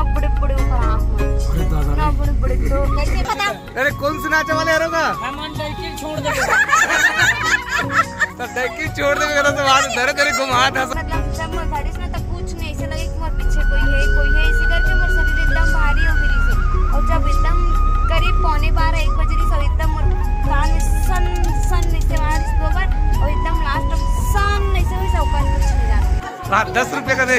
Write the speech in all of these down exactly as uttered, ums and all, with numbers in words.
बड़े बड़े ऊपर आँख में। अरे दादा रे। बड़े बड़े तो कैसे पता? अरे कौन से नाचे वाले हरो का? हम डैकी छोड़ देबे। तो डैकी छोड़ देबे तो बात धरे धरे घुमात हस। मतलब जब मोर धरिस ना, तब कुछ नहीं, ऐसे लगे कि मोर पीछे कोई है, कोई है, ऐसे करके मोर शरीर एकदम भारी हो गई से। और जब एकदम करीब पौने बारह, एक बजे रही, सब एकदम मोर कान में सन सन ऐसे आवाज दो बार, और एकदम लास्ट में सन ऐसे हुई, सब कान में सुन जाता। हाँ, दस रुपये का दे।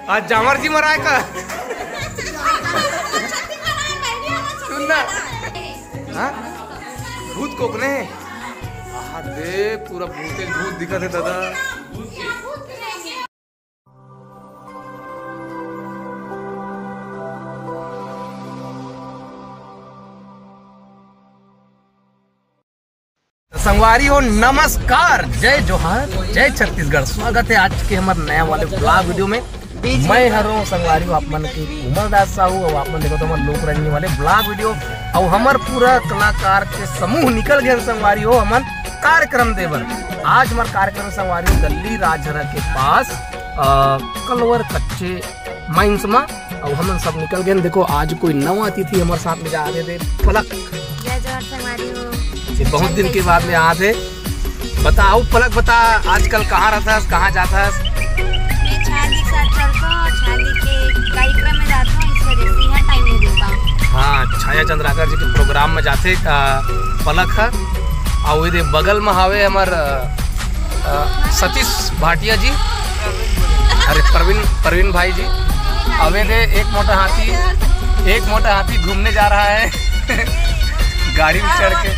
आज जामर जी मराए का? सुन ना। हाँ? भूत कोकने? आहा, दे, पूरा भूते भूत दिखत हे दादा। संगवारी हो, नमस्कार, जय जोहार, जय छत्तीसगढ़। स्वागत है आज के हमर नया वाले ब्लॉग वीडियो में। मैं हरो संगवारी हो, आप मन के उमर दास साहू, और आप मन देखो तो हमर लोक रंजनी वाले ब्लॉग वीडियो, और हमर पूरा कलाकार के समूह निकल गए संगवारी हो, हमन कार्यक्रम देवर। आज हमर कार्यक्रम संगवारी हो, दल्ली राजहरा के पास, अ, कलवर कच्चे माइंस मा, अउ हमन सब निकल गए। देखो, आज कोई नवा अतिथि हमर साथ में जा रहे थे, पलक। जय जोहार संगवारी हो। ये बहुत दिन के बाद में आ थे। बताओ पलक, बता, आजकल कहाँ रहता है, कहाँ जाता है? मैं छाया जी के साथ चलता हूँ, छाया जी के कार्यक्रम में जाता हूँ, इस वजह से यहाँ टाइम नहीं दे पाऊँ। हाँ, छाया चंद्राकर जी के प्रोग्राम में जाते, आ, पलक है। और इधर बगल में हावे हमर, आ, अ, सतीश भाटिया जी, अरे, प्रवीण, प्रवीण भाई जी, अवे दे एक मोटा हाथी, एक मोटा हाथी घूमने जा रहा है गाड़ी में चढ़ के।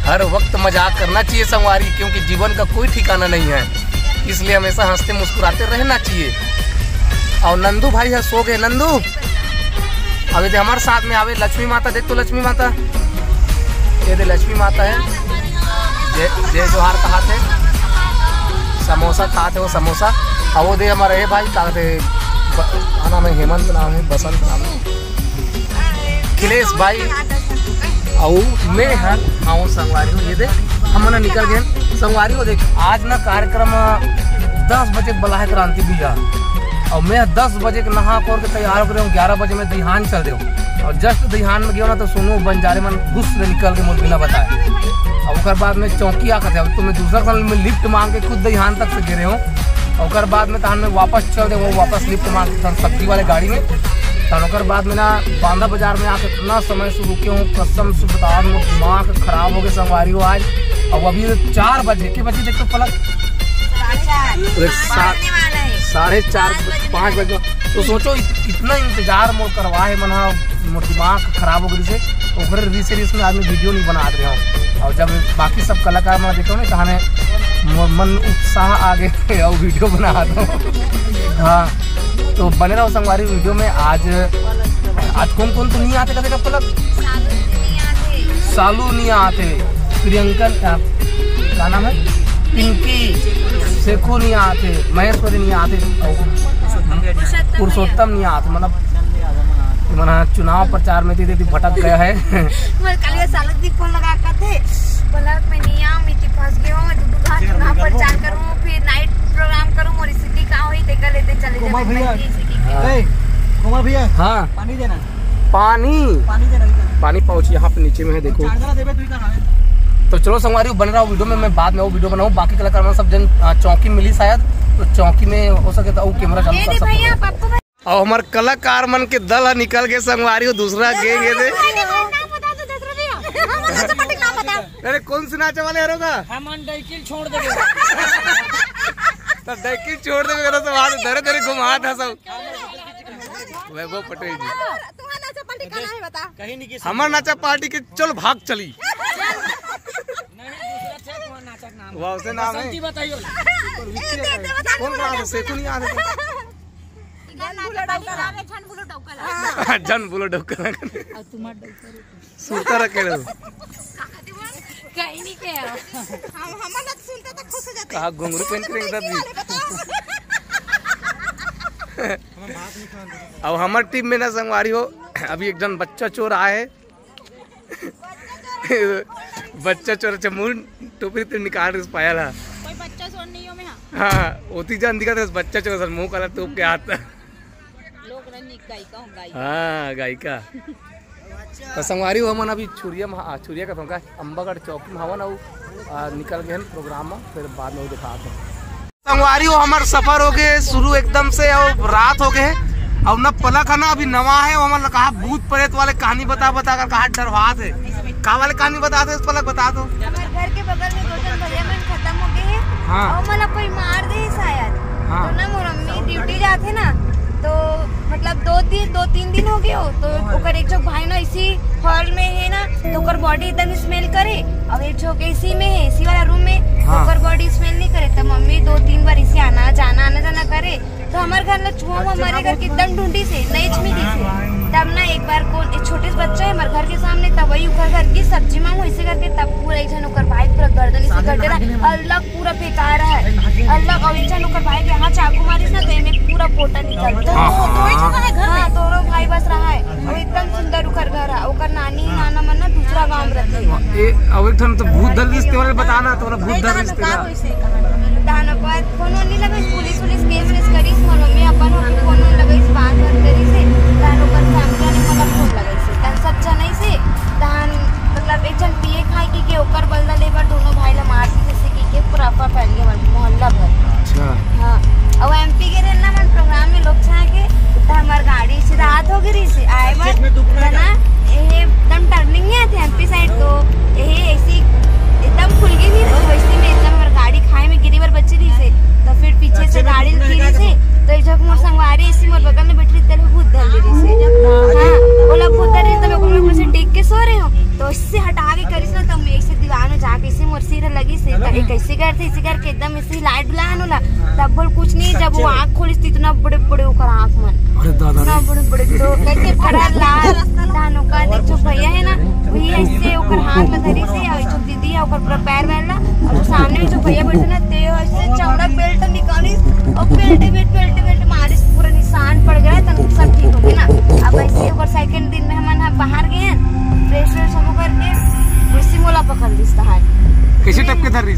हर वक्त मजाक करना चाहिए संगवारी, क्योंकि जीवन का कोई ठिकाना नहीं है, इसलिए हमेशा हंसते मुस्कुराते रहना चाहिए। और नंदू भाई है, सो गए नंदू। अभी तो हमारे साथ में आवे लक्ष्मी माता, देख तो लक्ष्मी माता, ये दे लक्ष्मी माता है। जय, जय जोहार कहा थे, समोसा खा थे वो समोसा। और वो दे हमारे, हे भाई, कहा थे, ब-, का नाम है, हेमंत नाम है, बसंत नाम है, अखिलेश भाई। और मैं हर, हाँ, संगवारी हो, ये दे, हमन निकल गए संगवारी हो। देख, आज ना कार्यक्रम दस बजे बला है क्रांति भैया, और मैं दस बजे के नहा खोर के तैयार हो गए हूँ, ग्यारह बजे में दहिहान चल रहे हूँ। और जस्ट दहिहान में गयो ना, तो सोनू बंजारे मन गुस्स से निकल के मोर बिना बताए। और ओकर बाद में चौकी आ करते, अब तो मैं दूसरा साल में लिफ्ट मांग के खुद दहिहान तक से गिरे हूँ। और ओकर बाद में तहन में वापस चल दे, वो वापस लिफ्ट मांग के तहन सब्जी वाले गाड़ी में। तहन ओकर बाद में ना बांधा बाजार में आके इतना समय से रुके हूँ, कसम से बता, मोर दिमाग खराब हो गए संगवारी हो आज। अब अभी तो चार बजे के बजे, देख तो पलक, अरे, सात, साढ़े चार, पाँच बजे। तो सोचो, इत-, इतना इंतजार मोर करवा है, मन हा, मोर दिमाग खराब हो गई से, ओकरे रीस रीस में आदमी वीडियो नहीं बना रहे हो। और जब बाकी सब कलाकार मन देखो ना, कहाने मोर मन उत्साह आ गए और वीडियो बना दो। हाँ, तो बने रहो संगवारी वीडियो में। आज, आज कौन कौन तो नहीं आते, कदे का पलक? सालू नहीं आते, प्रियंका, अ, का नाम है? पिंकी, शेखू नहीं आते, महेश्वरी नहीं आते, पुरुषोत्तम नहीं आते, मतलब, मना चुनाव प्रचार में दीदी भटक गया है। मोर कल ये सालक दी फोन लगा के थे, बोला, "मैं नहीं आऊँ, मैं तो फंस गया हूँ, मैं तो दुकान चुनाव प्रचार करूँ, फिर नाइट प्रोग्राम करूँ, मोर सिटी का होई, देखा लेते चले जाते।" भैया, ए, कुमार भैया, हाँ। पानी देना। पानी, पानी देना, पानी पाउच यहाँ पे नीचे में है, देखो। चार्जर देबे, तू ही कहाँ है? तो चलो संगवारी, बन रहा वीडियो में, मैं बाद में वो वीडियो बनाऊँ, बाकी कलाकार मन सब जन, अ, चौकी मिली शायद, तो चौकी में हो सके तो वो कैमरा चालू कर सकते हैं। और हमारे कलाकार मन के दल ह निकल के संगवारी हो, दूसरा गैंग है दे। अरे कौन से नाचे वाले हरो का? हम डैकिल छोड़ देबे। तो डैकिल छोड़ देबे तो सब हाथ धरे धरे घुमात ह सब। वैभव पटेल जी। तुम्हारा नाचा पार्टी का नाम है, बता। कहीं नहीं किसी हमार नाचा पार्टी के चल भाग चली। नहीं, दूसरा थे, वहाँ नाचा के नाम। वाह, उसे नाम है। बसंती बताइयो। कौन कहा था? सेकू नहीं आ रहे। झन बोलो डौका लगा। झन बोलो डौका लगा। और तुम्हारा डौका रुको। सुनता रखे रहो। कहीं नहीं कहे। हम, हम अलग सुनता तो खुश हो जाते। कहा घुंघरू पहन के एकदम भी। अब हमार टीम में ना संगवारी हो, अभी एक जन बच्चा चोर आए है। बच्चा चोर, अच्छा, मुंह टोपी तो निकाल रहे पायल है। कोई बच्चा हाँ, ओती जान दिखा था, बच्चा चोर सन, मुंह काला तोप के हाथ। लोक रंग गायिका हूँ, गायिका। हाँ, गायिका। तो संगवारी हो, हमन अभी छुरिया महा-, आ, छुरिया का का, अम्बागढ़ चौकी में हवन, अउ, आ, निकल गए हैं प्रोग्राम में, फिर बाद में वो दिखाते हैं। संगवारी हो, हमर सफर हो गए शुरू एकदम से, और रात हो गए, और न पलक है ना, अभी नवा है, वो हमन कहा भूत प्रेत वाले कहानी बता बता कर कहा डरवात है। का वाले कहानी बता दो, पलक बता दो। हमारे घर के बगल में दो जन भैया मन खत्म हो गए हैं। हाँ। और मतलब कोई मार दे शायद। हाँ। तो ना मोर मम्मी ड्यूटी जाते ना, तो मतलब दो तीन, दो तीन दिन हो गए हो, तो ओकर एक जो भाई ना इसी हॉल में है ना, तो ओकर बॉडी एकदम स्मेल करे, और एक जो के इसी में है, इसी वाला रूम में, तो हाँ। ओकर बॉडी स्मेल नहीं करे, तो मम्मी दो तीन बार इसी आना जाना, आना जाना करे, तो हमारे घर में छुआ हुआ हमारे घर के एकदम ढूंढी से, नहीं छमी दी से। तब ना एक बार कौन, एक छोटे से बच्चा है हमारे घर के सामने, तब वही ओकर घर की सब्जी मांगू, इसी करके तब पूरा एक जन ओकर भाई पूरा गर्दन इसी कटे रहा, अलग पूरा बेकार है, अलग। और एक जन ओकर भाई के यहाँ चाकू मारिस ना, तो एमे पूरा पोटा निकल गया। हाँ, हाँ। हाँ, दोनों भाई बस रहा है। वो एकदम सुंदर ओकर घर है, ओकर नानी नाना मन ना दूसरा गांव में रहते हैं। ए, अब एक ठन तो भूत धर दिस, तेवरे बताना, तोरा भूत धर दिस तेरा। तहान ओकर बाद फोन वोन नहीं लगे, पुलिस वुलिस केस वेस करिस, मोर मम्मी अपन हो फोन वोन लगे, बात बात करिस, तहान ओकर फैमिली ने मोला फोन लगे से, तहान सब जने से, तहान मतलब एक जन पिए खाए की के ओकर बदला लेबर दोनों भाई ला मार दी, जैसे कि के पूरा अफवाह फैल गया मोहल्ला भर। अच्छा। हाँ, और एमपी के रहना मन प्रोग्राम में लोग छा के, तो हमार गाड़ी से रात हो गई से आए बर, है ना, ये एकदम टर्निंग नहीं आते एमपी साइड, तो ये ऐसी एकदम खुल गई नहीं, तो वैसे में एकदम हमार गाड़ी खाई में गिरी बर बची रही से, तो फिर पीछे से गाड़ी गिरी से, तो एक जगह मोर संगवारी ऐसी मोर बगल में बैठ रही, तेरे भूत धर ले रही से। हाँ, बोला भूत धर रही, तो मैं बोला, "मुझे देख के सो रहे हो?" तो इससे हटा के करिस ना, तो मैं ऐसे दीवार में जाके इसे मोर सिर लगी से, तो एक ऐसे करते, इसे करके एकदम इसे लाइट बुलान होला, तब बोल कुछ नहीं, जब वो आँख खोलिस तो इतना बड़े बड़े ओकर आँख मन, अरे दादा रे। इतना बड़े बड़े तो कैसे फड़ा लाल, धान ओकर देख जो भैया है ना, वही ऐसे ओकर हाथ में धरी से, और जो दीदी है ओकर पूरा पैर वैर ला, और जो सामने में जो भैया बैठे ना, ते ऐसे चौड़ा बेल्ट निकालिस, और बेल्ट बेल्ट बेल्ट बेल्ट मारिस, पूरा निशान पड़ गया, तब सब ठीक हो गया ना। अब ऐसे ओकर सेकंड दिन में हमन ह बाहर गए हैं, फ्रेश व्रेश होबो करके, वैसे मोला पकड़ लिस तहार। कैसे टपके धर रही?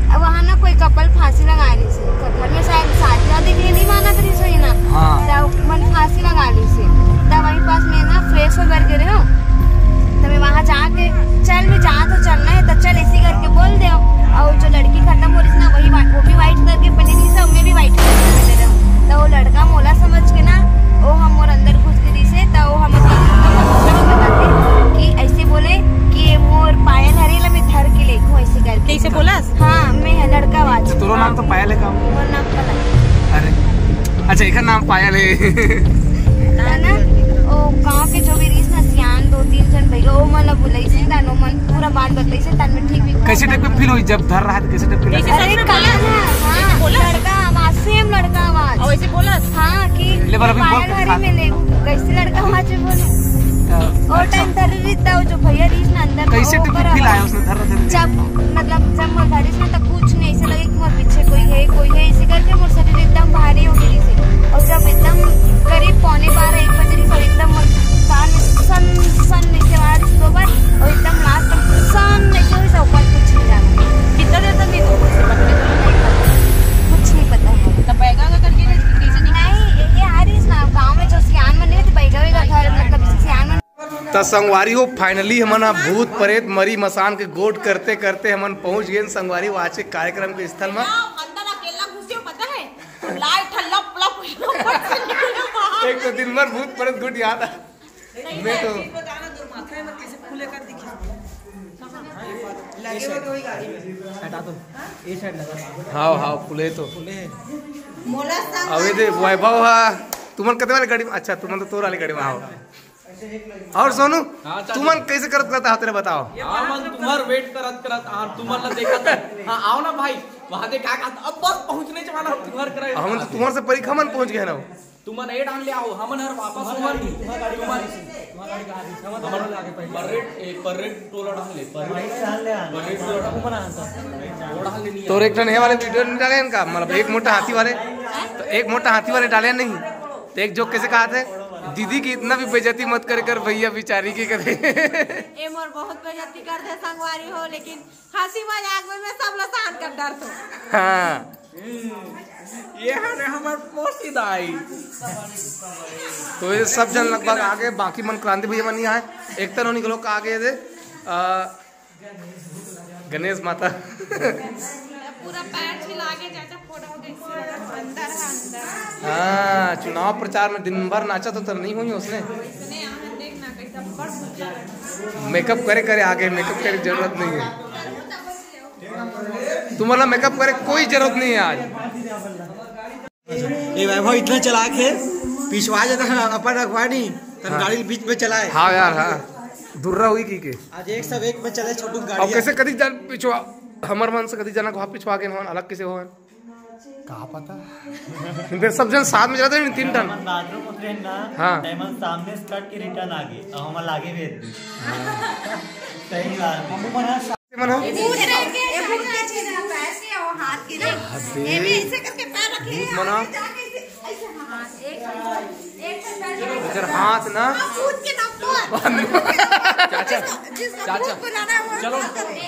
अब वहाँ ना कोई कपल फांसी लगा रही थी, तो घर में शायद शादी वादी के लिए नहीं माना करी सोई ना। हाँ। तब मन फांसी लगा ली से। तब वहीं पास में ना फ्रेश होकर के रहे हो, तो मैं वहाँ जाके, "चल, मैं जा तो चलना है, तो चल," ऐसे करके बोल दे। और जो लड़की खत्म हो रही थी ना, वही वा-, वो भी व्हाइट करके पहने थी, सब में भी व्हाइट करके पहने रहे। तो वो लड़का मोला समझ के ना, वो हम और अंदर घुस गई से, तो वो हम अपना दूसरा को बताते कि ऐसे बोले कि ये मोर पायल हरे ला मैं धर के लेगू, ऐसे करके। कैसे बोला? हाँ, मैं लड़का आवाज। तो तोरो नाम तो पायल है का? मोर नाम पलक। अरे, अच्छा, एकर नाम पायल है। है ना? ओ गांव के जो भी रहीस ना सियान, दो तीन जन भैया, ओ मन ला बुलाइस, तहान ओ मन पूरा बात बताइस, तहान में ठीक भी। कैसे टाइप के फील हुई जब धर रहा है, तो कैसे टाइप के लगा? अरे, कान है, हाँ, बोला? लड़का आवाज, सेम लड़का आवाज। और ऐसे बोला? हाँ, कि ले, पर अभी बोल पायल के हरी दिखा। में ले, कैसे लड़का आवाज में बोले? तो और अच्छा। टाइम धर रही था, वो जो भैया रहीस ना अंदर, कैसे वो टाइप के फील आया उसने धर रहे थे? जब, मतलब, जब मैं धरिस ना, तो कुछ नहीं, ऐसे लगे कि मोर पीछे कोई है, कोई है, इसी करके मोर शरीर एकदम भारी हो गई से। और जब एकदम करीब पौने बारह, एक बजे रही, तो एकदम मोर कान में सन, सन नीचे आवाज दो बार, और एकदम लास्ट तक सन नीचे हुई, सब ऊपर कुछ नहीं जाना। कितना देर तक नहीं तो कुछ नहीं पता, कुछ नहीं पता है। तब बैगा का करके कैसे नहीं? नहीं, ये, ये आ रही ना, गाँव में जो सियान मन नहीं होती, बैगा वेगा घर, मतलब, जैसे सियान मन। त संगवारी हो, finally हमन ह भूत प्रेत मरी मसान के गोठ करते करते हमन पहुंच गए संगवारी हो आज के कार्यक्रम के स्थल में। अंदर अकेला घुसे हो, पता है? लाइट लप लप ऊपर से निकले बाहर। एक तो दिन भर भूत प्रेत गोठ याद आ। मैं तो हटा दो, ये साइड लगा। हाँ, हाँ, फुले तो। अबे दे वैभव हा, तुमन कते वाले गाड़ी में? अच्छा, तुमन तो तोर वाले गाड़ी में आओ। और सोनू, हाँ, चाचा। तुमन कैसे करत करत आते रे बताओ? हमन तुम्हार वेट करत करत आ, तुमन ला देखत है। हाँ, आओ ना भाई, वहाँ देख का कहत, अब बस पहुँचने वाला हम तुम्हार करे। हम तो तुम्हार से परीक्षा मन पहुँच गए ना। तुमन ए डाल ले आओ, हमन हर वापस हमन तुमन पर रेड, ए, पर रेड टोला डाल ले, पर रेड, पर रेड टोला डाल। वो डाल ले नहीं। तोर एक ठन हे वाले वीडियो नहीं डाले इनका, मतलब एक मोटा हाथी वाले, तो एक मोटा हाथी वाले डाले नहीं, तो एक जोक कैसे कहा थे? दीदी की इतना भी बेइज्जती मत करे कर भैया, बेचारी के करे। ए मोर बहुत बेइज्जती कर दे संगवारी हो, लेकिन हंसी मजाक में मैं सब ला सहन कर डरथों। हाँ। ये हरे हमर पोसी दाई। तो ये सब जन लगभग आगे, बाकी मन क्रांति भैया मन नहीं आए। एक तरह निकलो का आगे दे। आ, गणेश माता। पूरा पैर छिला के चाचा फोटो खींच के अंदर है, अंदर। हाँ, चुनाव प्रचार में दिन भर नाचा तो तर नहीं हुई उसने। इसने यहाँ देखना कैसा बड़ बुझा लगा। मेकअप करे करे आगे, मेकअप करे जरूरत नहीं है। तुम्हारा मेकअप करे कोई जरूरत नहीं है आज। ए वैभव इतना चालाक है, पिछवा जाता है अपन रखवा नहीं, तब हाँ। गाड़ी बीच में चलाए। हाँ यार, हाँ। दुर्रा हुई की के। आज एक सब एक में चले छोटू और गाड़ी। कैसे कदी जान पिछवा, हमर मन से कदी जाना को पिछवा के हन, अलग कैसे हो? का पता। फिर सब जन साथ में जाते हैं तीन टन। बाथरूम उतरे ना। हाँ। टाइम सामने से कट के रिटर्न आ गए, अब हम लागे भेज दी। सही बात है। मन हो? भूत रह के, ये भूत के चीज है, ऐसे है वो हाथ की ना। अबे। ये भी ऐसे करके पैर रख भूत लिया, मना। ऐसे जाके ऐसे, ऐसे हाथ, एक, एक पैर रख एकर हाथ ना। हाँ, भूत के नंबर। चाचा, जिसका, जिसका चाचा, भूत बनाना है, वो चलो। हाथ रखे।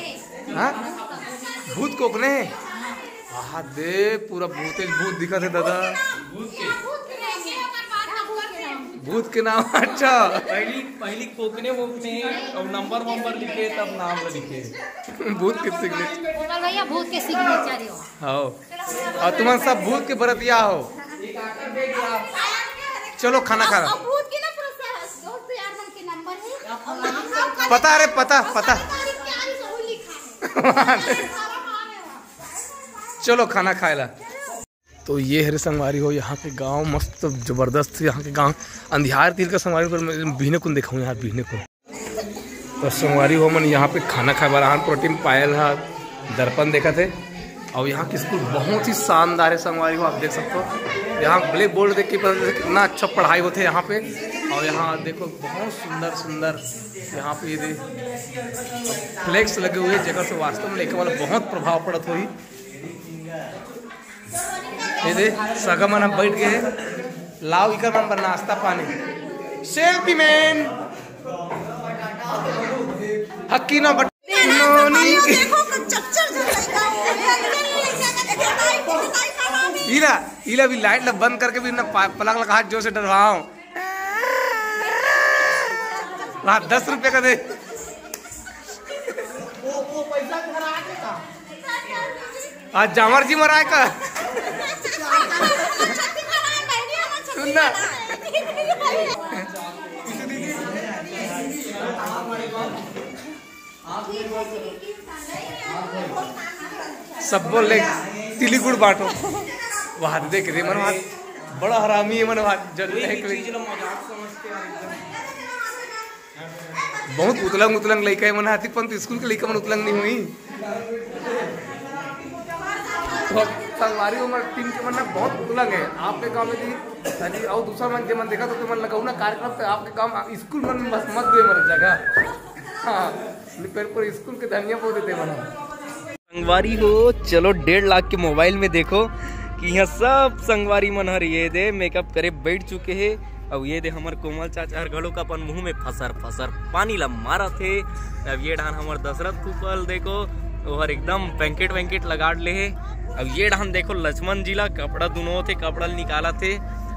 हाँ? भूत को अपने? हाँ दे, पूरा भूते भूत दिखा थे दादा। भूत के, भूत के, भूत के, भूत के। भूत के नाम, अच्छा। पहली, पहली कोकने वोकने और नंबर वंबर लिखे, तब नाम लिखे। भूत के सिग्नेचर। गोपाल भैया, भूत के सिग्नेचर हो। हाँ। और तुमन सब भूत के बरतिया हो। चलो खाना खा। अब भूत के ना पूरा स-, दोस्त यार मन के नंबर है। पता रे, पता, पता। तारीख क्या है, सब लिखा है। चलो खाना खाए ला। तो ये हरे संगवारी हो, यहाँ के गांव मस्त जबरदस्त। यहाँ के गांव अंधियार तीर का संगवारी, पर मैं बिहने कुन दिखाऊँ यार, बिहने कुन। तो संगवारी हो मन यहाँ पे खाना खाए बर आन, प्रोटीन पायल हा दर्पण देखत हे। और यहाँ के स्कूल बहुत ही शानदार है संगवारी हो, आप देख सकते हो। यहाँ ब्लैक बोर्ड देख के पता चलता है कितना अच्छा पढ़ाई होते है यहाँ पे। और यहाँ देखो बहुत सुंदर सुंदर यहाँ पे ये दे फ्लेक्स लगे हुए हैं, जेकर से वास्तव में लेके वाला बहुत प्रभाव पड़त होही। ये दे, सगा मन ह बैठ गए हे। लाओ इकर मन बर नाश्ता पानी। Selfie man. हक्की ना बट-, नोनी। देखो, कब चच्चर जो लइका हो। इला, इला भी लाइट ला बंद करके भी ना पा-, पलक लगा हाथ जोर से डरवाओ। ला, दस रुपये का दे। आज जामर जी मराए का। सुन ना। सब बोल ले, तिली गुड़ बांटो। वहाँ देख रे मन, वहाँ बड़ा हरामी है मन, वहाँ जग है कोई। बहुत उतलंग उतलंग लइका है मन हाथी, पण तो स्कूल के लइका मन उतलंग नहीं हुई। तो संगवारी हो मन टीम के मन ना बहुत उतलंग है। आपके गांव में जी, अजी, और दूसरा मन जे मन देखा तो तुमन लगाऊ ना कार्यक्रम, तो आपके गांव स्कूल मन मत, मत दे मन जगह। हाँ, नहीं, पर, पर स्कूल के धनिया बहुत देते मन। संगवारी हो, चलो डेढ़ लाख के मोबाइल में देखो कि यहाँ सब संगवारी मन हर ये दे मेकअप करे बैठ चुके हे। अब ये दे हमर कोमल चाचा हर घलो का अपन मुंह में फसर फसर पानी ला मारत हे। अब ये डाहन हमर दशरथ फूफल देखो, ओहर एकदम पैंकेट वैंकेट लगाड़ ले हे। अब ये डाहन देखो लक्ष्मण जी ला कपड़ा दुनो थे, कपड़ा ल निकालत हे।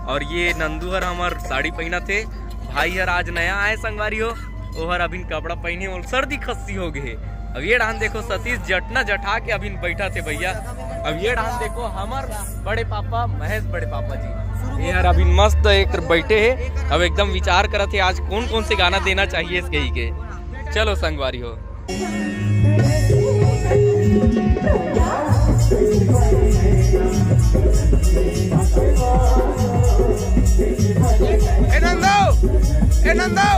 और ये नंदू हर हमर साड़ी पहनत हे। भाई हर आज नया आए संगवारी हो, ओहर अभिन कपड़ा पहने और सर्दी खस्सी हो गए। अब ये डाहन देखो सतीश जटना जठा के अभिन बैठा थे भैया। अब ये डाहन देखो हमर बड़े पापा महेश बड़े पापा जी, ये हर अभिन मस्त एक बैठे हे। अब एकदम विचार करत हे आज कौन कौन से गाना देना चाहिए इस गई के। चलो संगवारी हो। ए नंदो, ए नंदो।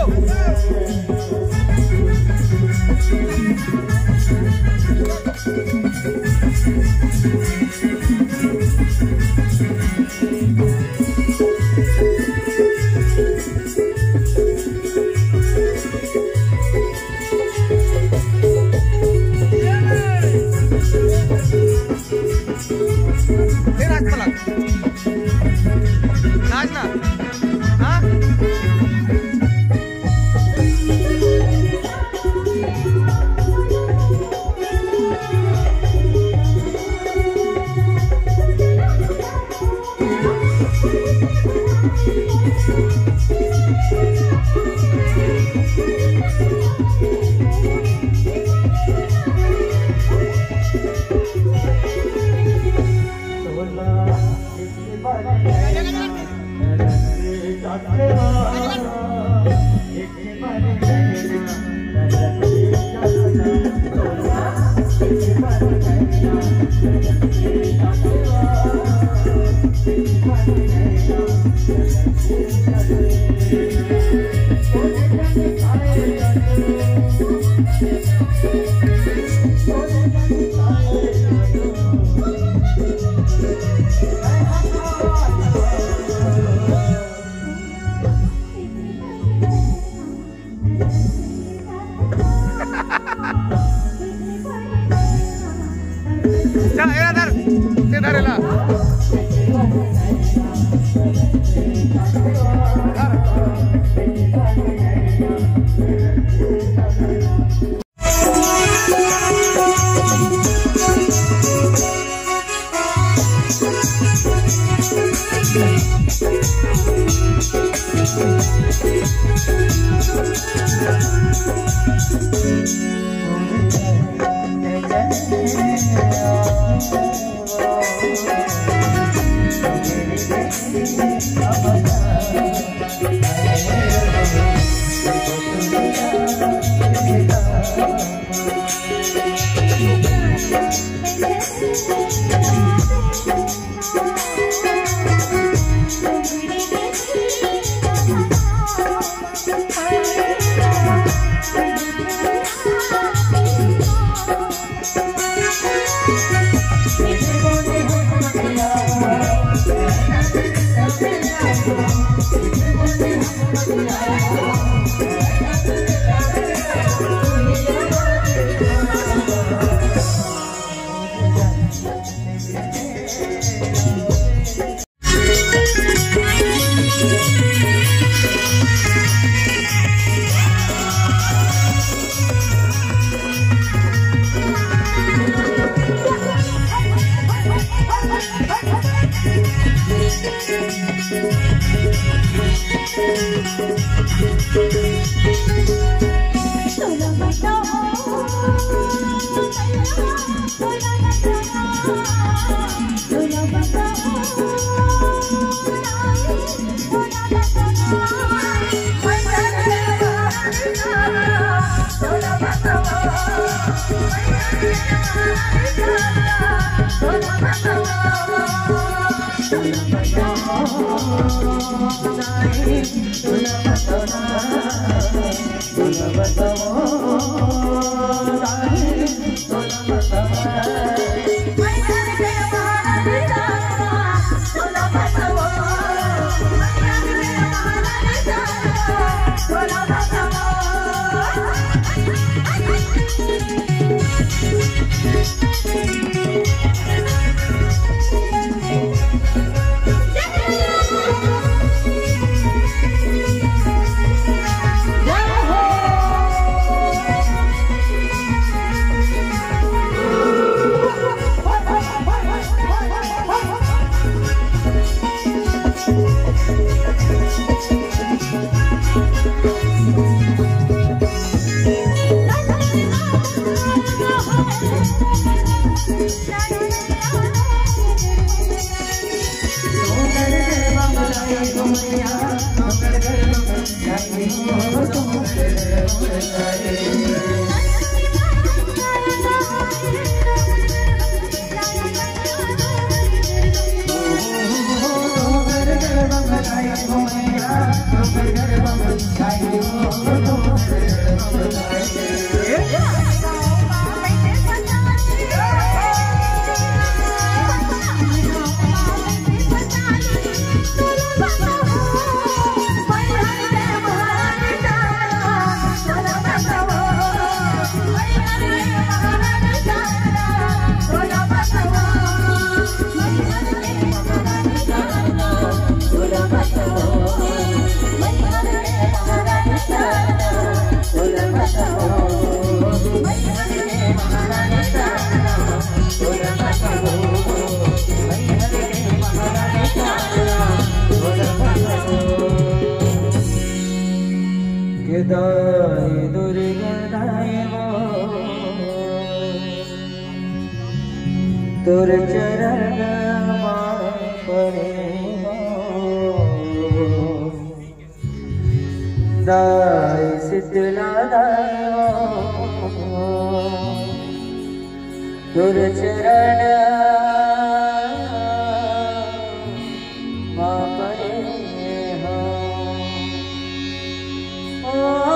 ए राजपलक। नाच ना। हाँ? चल, एला धर, ते धर एला। धर। के दाई दुर्गा दाई वो, तोर चरण परे हो। दाई शीतला दाई वो, तोर चरण मा पड़े हो। ओ,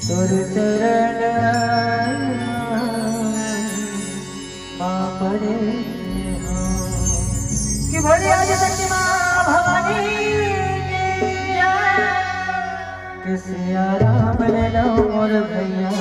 तोर चरण मा पड़े हो। कि भोले आदिशक्ति माँ भवानी की जय। कि सिया राम ले लो मोर भैया।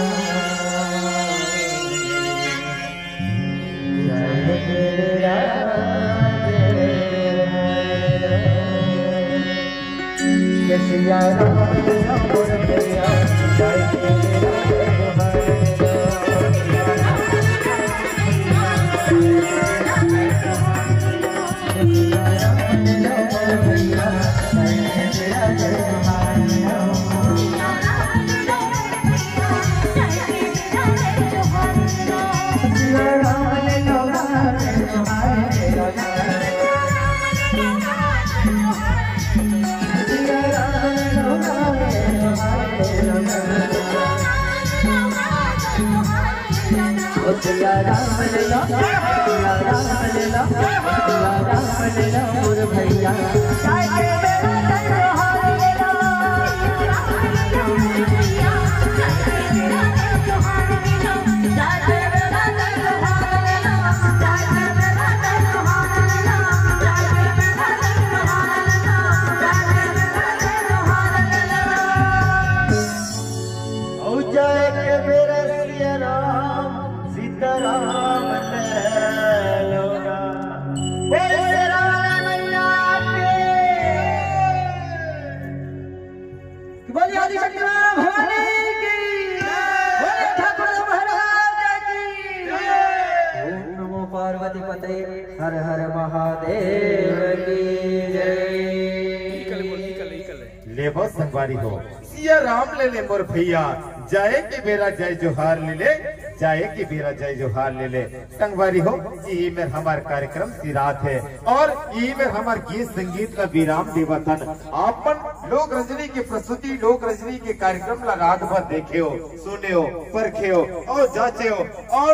अउ जाए के बेरा सिया राम, सीताराम ने लोगा। बोल शेरा वाली मैया की। बोलिए आदिशक्ति माँ भवानी की। बोलिए ठाकुर महाराज की। ओम नमो पार्वती पते हर हर महादेव की जय। लेबो संगवारी हो, सिया राम ले ले मोर भैया, जाए के बेरा जय जोहार ले ले, जाए के बेरा जय जोहार ले ले। संगवारी हो, यही में हमार कार्यक्रम सिरात है और यही में हमार गीत संगीत का विराम देवत हन। आपन लोक रजनी के प्रस्तुति, लोक रजनी के कार्यक्रम ला रात भर देखे हो, सुने हो, परखे हो और जांचे हो और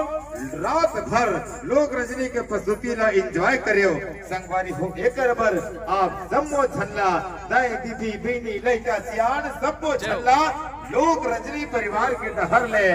रात भर लोक रजनी के प्रस्तुति ला एंजॉय करे हो। संगवारी हो, एकर बर आप जम्मो झन ला, दाई, दीदी, बहिनी, लइका, सियान, सबो झन ला लोक रजनी परिवार के डहर ले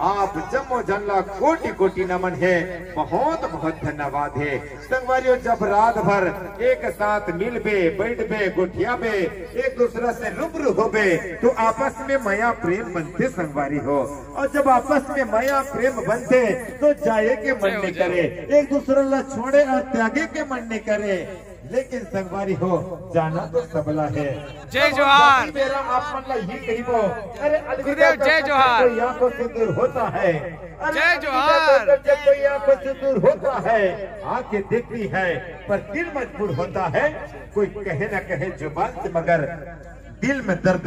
आप जम्मो झन ला कोटि कोटि नमन हे, बहुत बहुत धन्यवाद हे। संगवारी हो, जब रात भर एक साथ मिलबे, बैठबे, गोठियाबे, एक दूसरा से रूबरू होबे, तो आपस में मया प्रेम बनथे संगवारी हो। और जब आपस में मया प्रेम बनथे, तो जाए के मन नहीं करे, एक दूसरा ला छोड़े और त्यागे के मन नहीं करे। लेकिन संगवारी हो, जाना तो सबला है। जय जोहार। बेरा आप मन ला ही कहिबो, अरे अलविदा गुरुदेव, जय जोहार। कोई आंखों से दूर होता है। अरे जय अलविदा जोहार। जब कोई आंखों से दूर होता है, आंखें देखती है, पर दिल मजबूर होता है। कोई कहे ना कहे जुबान से, मगर दिल में दर्द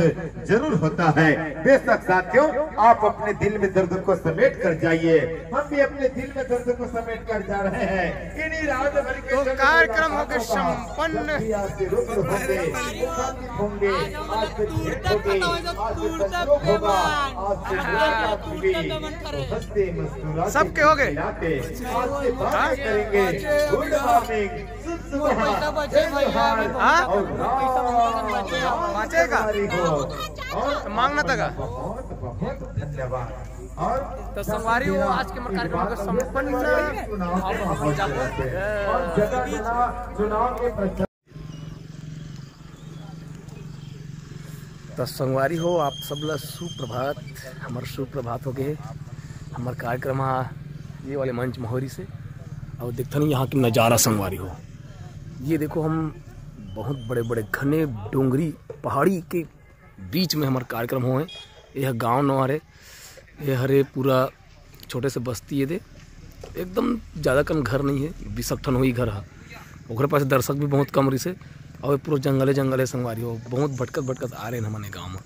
जरूर होता है। बेशक साथियों, आप अपने दिल में दर्द को समेट कर जाइए, हम भी अपने दिल में दर्द को समेट कर जा रहे हैं। इन्हीं रात भर के तो कार्यक्रम हो गए संपन्न। आज से रूबरू होंगे, उपस्थित होंगे, आज से भेंट होगी, आज से संजोग होगा, आज से मुलाकात होगी। हंसते मुस्कुराते सबके हो गए। आज से बातें करेंगे। गुड मॉर्निंग। हाँ? मांगना था का? बहुत बहुत धन्यवाद। और तो संगवारी हो, आज के हमर कार्यक्रम का संपन्न। तो संगवारी हो, आप सब ला सुप्रभात। हमर सुप्रभात हो गए। हमर कार्यक्रम हा ये वाले मंच महोरी से। और देखता नहीं यहाँ के नज़ारा संगवारी हो, ये देखो, हम बहुत बड़े बड़े घने डोंगरी पहाड़ी के बीच में हमार कार्यक्रम होए। यह गांव नवा हरे, ये हरे पूरा छोटे से बस्ती ये दे, एकदम ज़्यादा कन घर नहीं है, बीस ठन होई घर है। ओकरे पास दर्शक भी बहुत कम रहिसे, और पूरा जंगले जंगले संगवारी हो, बहुत भटकत भटकत आ रहे हैं हमने गाँव में।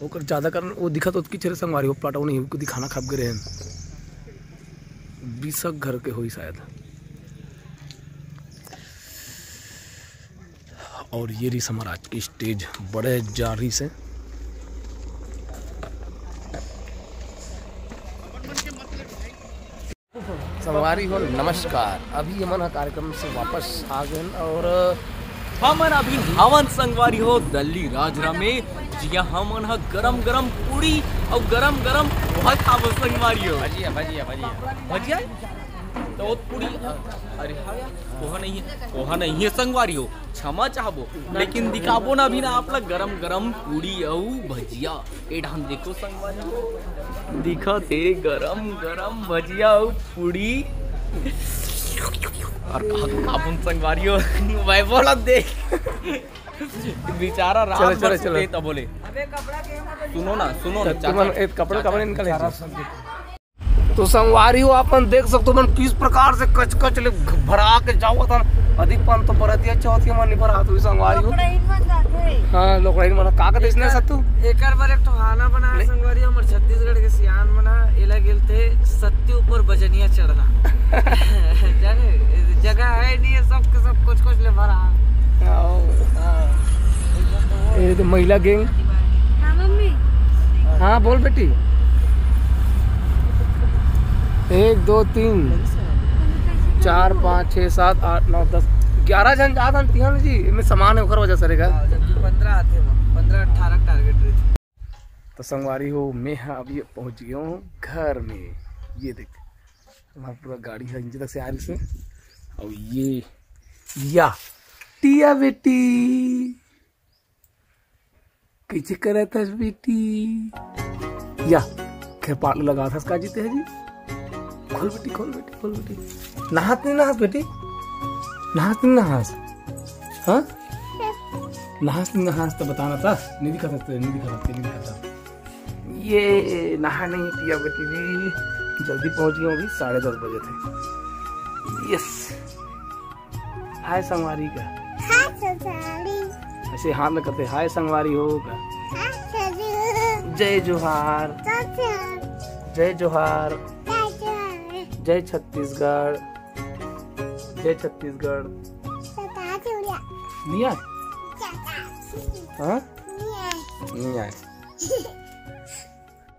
ओकर ज़्यादा कारण वो दिखत होत कि छेरे संगवारी हो, प्लाटो नहीं, उनको दिखाना खाप गए रहे हैं। बीस घर के होई शायद। और ये रही हमारा आज की स्टेज, बड़े जा रही से। संगवारी हो नमस्कार, अभी हमन ह कार्यक्रम से वापस आ गए और हमन अभी हावन संगवारी हो दल्ली राजरा में, जिया हमन ह गरम गरम पूड़ी और गरम गरम पोहा खाबो संगवारी हो। भजिया, भजिया, भजिया। भजिया? तो वो पूड़ी, अरे हाँ यार, पोहा नहीं है, पोहा नहीं है संगवारी हो, क्षमा चाहबो, लेकिन दिखाबो ना अभी ना आप ला गरम गरम पूड़ी अउ भजिया। ए ढान देखो संगवारी हो, दिखत हे गरम गरम भजिया अउ पूड़ी। और कहा तो खाबो संगवारी हो, भाई बोला देख। बेचारा रात चलो, चलो, भर चलो। सुते तब बोले। सुनो ना, सुनो ना, तो तुम चाचा, एक कपड़ा, चाचा, कपड़ा निकाल बेचारा लीजिए। सब तो संगवारी हो, अपन देख सकते हो, अपन किस प्रकार से कच कच ले भरा के जावत हन। अधिक पान तो बरतिया चौथी मन नहीं भरा, तो संगवारी हो। लोकड़ाइन मन जाथे। हाँ, लोकड़ाइन मन, का कहते इसने एकर, सत्तू? एकर बर एक ठो गाना बना ले। संगवारी, हमर छत्तीसगढ़ के सियान मन ह, एला गेलथे सत्ती ऊपर बजनिया चढ़ना। जाने, जगह है नहीं है, सब के सब कुछ कुछ ले भरा। आओ। हाँ। ये तो महिला गैंग। हाँ, मम्मी। हाँ, बोल बेटी। एक, दो, तीन, चार, पाँच, छः, सात, आठ, नौ, दस, ग्यारह झन जात हन तिहां जी। एमे सामान हे, ओकर वजह से रे गा। हाँ, जबकि पंद्रह आथे, पंद्रह अठारह टारगेट रहिथे। तो संगवारी हो, मैं ह अभी पहुंच गया हूँ घर में। ये देख, हमारा पूरा गाड़ी है नीचे तक से आ रही से। और ये या टिया बेटी, कइसे करत हस बेटी? या खेपाट लगा थस का जीते है जी? खोल बेटी, खोल बेटी, खोल बेटी। नहात नहीं नहास बेटी? नहास नहीं नहास? हाँ? नहास नहीं नहास तो बताना था। नहीं दिखा सकते, नहीं दिखा सकते, नहीं दिखा सकते। ये नहा नहीं पिया बेटी जी, जल्दी पहुंच गया हूँ, अभी साढ़े दस बजे थे। यस, हाय संगवारी का। हाय संगवारी। ऐसे हाथ में करते, हाय संगवारी हो का। हाय संगवारी। जय जोहार। जय जोहार। जय जोहार। जय जोहार। जय छत्तीसगढ़। जय छत्तीसगढ़। सता चुड़िया। नहीं आए? सता चुड़िया। हाँ? नहीं आए। नहीं आए।